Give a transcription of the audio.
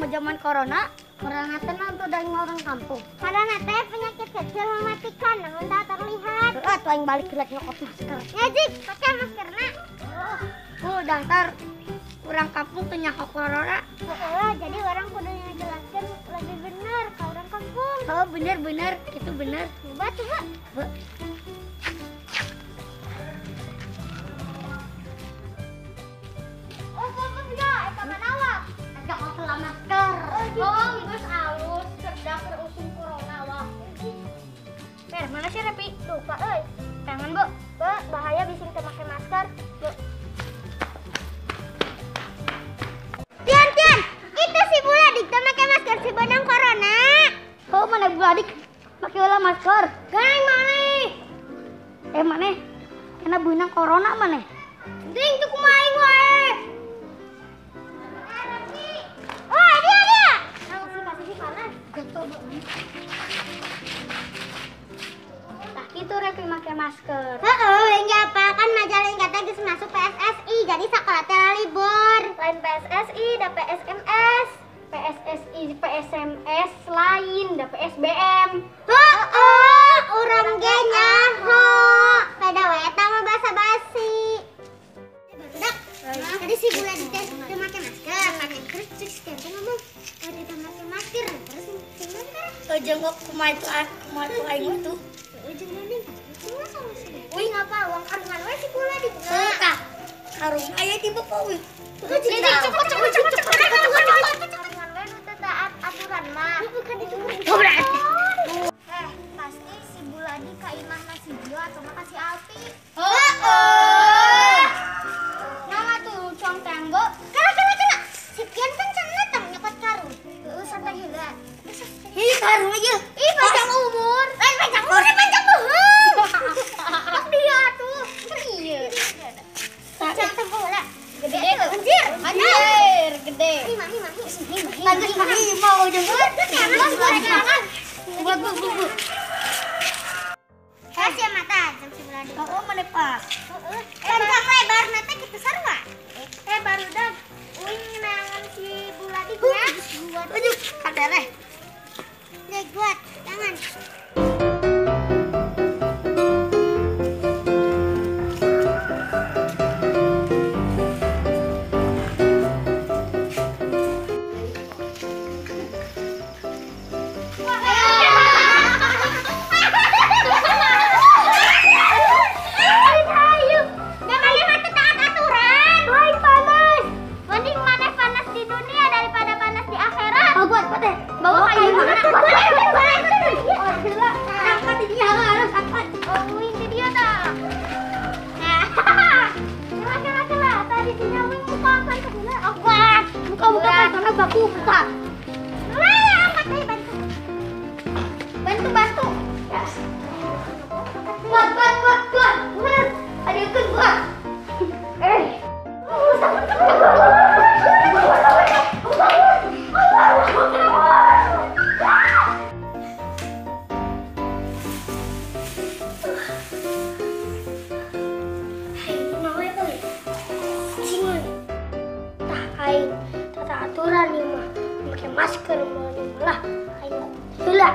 Zaman corona, corona teh naon tuh dari orang kampung. Corona teh penyakit kecil mematikan namun tak terlihat. Heeh, tuh aing balik lagi nyokot masker. Ngajik, pakai maskerna. Oh, daftar orang kampung teu nyaho corona. Heeh, jadi orang kudu ngejelaskeun lebih bener ke orang kampung. Oh, bener-bener, itu bener. Coba coba. Oh, bagus ya, eta manawa. Ada masker. Oh, geus alus kerja keur usum corona wah. Per, mana sih Repi? Lupa euy. Tangan, Bu. Bu, bahaya bising teu make masker. Bu. Tian, Tian, itu si Buladik teu make masker si benang corona. Oh, mana Buladik make heula masker? Geng maneh. Eh, maneh kena benang corona maneh. Ding tuh kumaha aing wae. Oh, dia dia. Panas. Tah kitu Repi make masker. Heeh, enggak apa kan Majalengka teh geus masuk PSSI, jadi sekolah teh libur. Lain PSSI, da PSMS. PSSI, PSMS lain, da PSBM. Heeh, urang ge nyaho. Pada we eta mah basa-basi. Barudak. Tadi si Buladik teh teu make masker, make terus cek si Tian teh ngomong, "Ada teu make masker." Terus si jenguk kumaha itu kumaha tuh aing tuh. Ujung mending. Kumaha sama sih? Wih, ngapa uang karungan we si Buladik. Heuh tah. Karung aya di buku wih. Cepet cepet cepet cepet. Karungan we nu teu taat aturan mah. Bukan itu. Eh, pasti si Buladik ka imahna si Gio atau mah ka si Alpi. Heeh. Nama tuh cong tanggo. Kena kena kena. Si Pian kan can datang nyokot karung. Heeh, santai heula. Ih, karung aja. Ih, panjang umur. Eh, panjang umur, panjang bohong. Pak dia tuh. Iya. Jangan tempo lah. Gede tuh. Anjir. Anjir, gede. Ih, mahi, mahi. Bagus, mahi mau jemput. Jangan, Buat, bu, bu, bu. Kasih mata jam si Buladik. Oh, mana pas. Heeh. Panjang lebar nate kitu sarua. Eh, barudak uing nangan si Buladik nya. Aduh, kadereh. Buat tangan. Ayo, maneh mah teu taat aturan. Lain panas. Mending maneh panas di dunia daripada panas di akhirat. Oh, buat teh. Bawa kayu mana? Angkat ini harus angkat. Oh, ini dia tak. Nah, kela kela tadi dinya wing muka kan kedua. Oh, buat. Buka karena baku buka. Lah, angkat deh bantu. Bantu bantu. Buat buat buat buat. Buat. Ada ikut buat. Eh. Tata aturan nih mah pakai masker malah ayo heula.